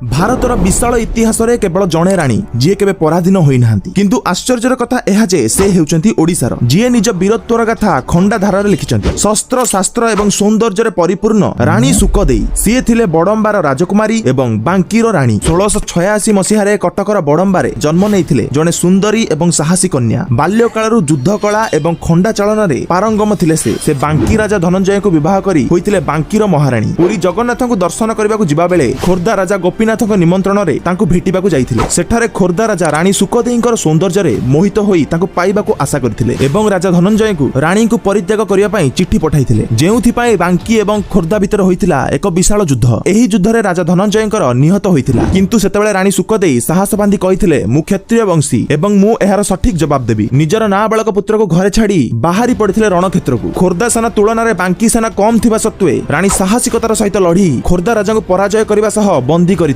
ଭାରତର ବିଶାଳ ଇତିହାସରେ କେବଳ ଜଣେ ରାଣୀ, ଯିଏ କେବେ ପରାଧୀନ ହୋଇନାହାନ୍ତି। କିନ୍ତୁ ଆଶ୍ଚର୍ଯ୍ୟର କଥା ଏହା ଯେ ସେ ହେଉଛନ୍ତି ଓଡ଼ିଶାର, ଯିଏ ନିଜ ବୀରତ୍ୱର ଗାଥା ଖଣ୍ଡା ଧାରାରେ ଲେଖିଛନ୍ତି। ଶସ୍ତ୍ର ଶାସ୍ତ୍ର ଏବଂ ସୌନ୍ଦର୍ଯ୍ୟରେ ପରିପୂର୍ଣ୍ଣ ରାଣୀ ଶୁକଦେଇ। ସିଏ ଥିଲେ ବଡମ୍ବାର ରାଜକୁମାରୀ ଏବଂ ବାଙ୍କିର ରାଣୀ। 1686 ମସିହାରେ କଟକର ବଡମ୍ବାରେ ଜନ୍ମ ନେଇଥିଲେ ଜଣେ ସୁନ୍ଦରୀ ଏବଂ ସାହସୀ କନ୍ୟା। ବାଲ୍ୟକାଳରୁ ଯୁଦ୍ଧ କଳା ଏବଂ ଖଣ୍ଡା ଚାଳନାରେ ପାରଙ୍ଗମ ଥିଲେ ସେ। ସେ ବାଙ୍କି ରାଜା ଧନଞ୍ଜୟଙ୍କୁ ବିବାହ କରି ହୋଇଥିଲେ ବାଙ୍କିର ମହାରାଣୀ। ପୁରୀ ଜଗନ୍ନାଥଙ୍କୁ ଦର୍ଶନ କରିବାକୁ ଯିବା ବେଳେ ଖୋର୍ଦ୍ଧା ରାଜା ଗୋପୀନାଥଙ୍କ ନିମନ୍ତ୍ରଣରେ ତାଙ୍କୁ ଭେଟିବାକୁ ଯାଇଥିଲେ। ସେଠାରେ ଖୋର୍ଦ୍ଧା ରାଜା ରାଣୀ ଶୁକଦେଇଙ୍କର ସୌନ୍ଦର୍ଯ୍ୟରେ ମୋହିତ ହୋଇ ତାଙ୍କୁ ପାଇବାକୁ ଆଶା କରିଥିଲେ ଏବଂ ରାଜା ଧନଞ୍ଜୟଙ୍କୁ ରାଣୀଙ୍କୁ ପରିତ୍ୟାଗ କରିବା ପାଇଁ ଚିଠି ପଠାଇଥିଲେ, ଯେଉଁଥିପାଇଁ ବାଙ୍କି ଏବଂ ଖୋର୍ଦ୍ଧା ଭିତରେ ହୋଇଥିଲା ଏକ ବିଶାଳ ଯୁଦ୍ଧ। ଏହି ଯୁଦ୍ଧରେ ରାଜା ଧନଞ୍ଜୟଙ୍କର ନିହତ ହୋଇଥିଲା। କିନ୍ତୁ ସେତେବେଳେ ରାଣୀ ଶୁକଦେଇ ସାହସ ବାନ୍ଧି କହିଥିଲେ, "ମୁଁ କ୍ଷତ୍ରିୟ ବଂଶୀ ଏବଂ ମୁଁ ଏହାର ସଠିକ ଜବାବ ଦେବି।" ନିଜର ନାବାଳକ ପୁତ୍ରକୁ ଘରେ ଛାଡି ବାହାରି ପଡ଼ିଥିଲେ ରଣକ୍ଷେତ୍ରକୁ। ଖୋର୍ଦ୍ଧା ସେନା ତୁଳନାରେ ବାଙ୍କି ସେନା କମ୍ ଥିବା ସତ୍ତ୍ୱେ ରାଣୀ ସାହସିକତାର ସହିତ ଲଢି ଖୋର୍ଦ୍ଧା ରାଜାଙ୍କୁ ପରାଜୟ କରିବା ସହ ବନ୍ଦୀ କରିଥିଲେ।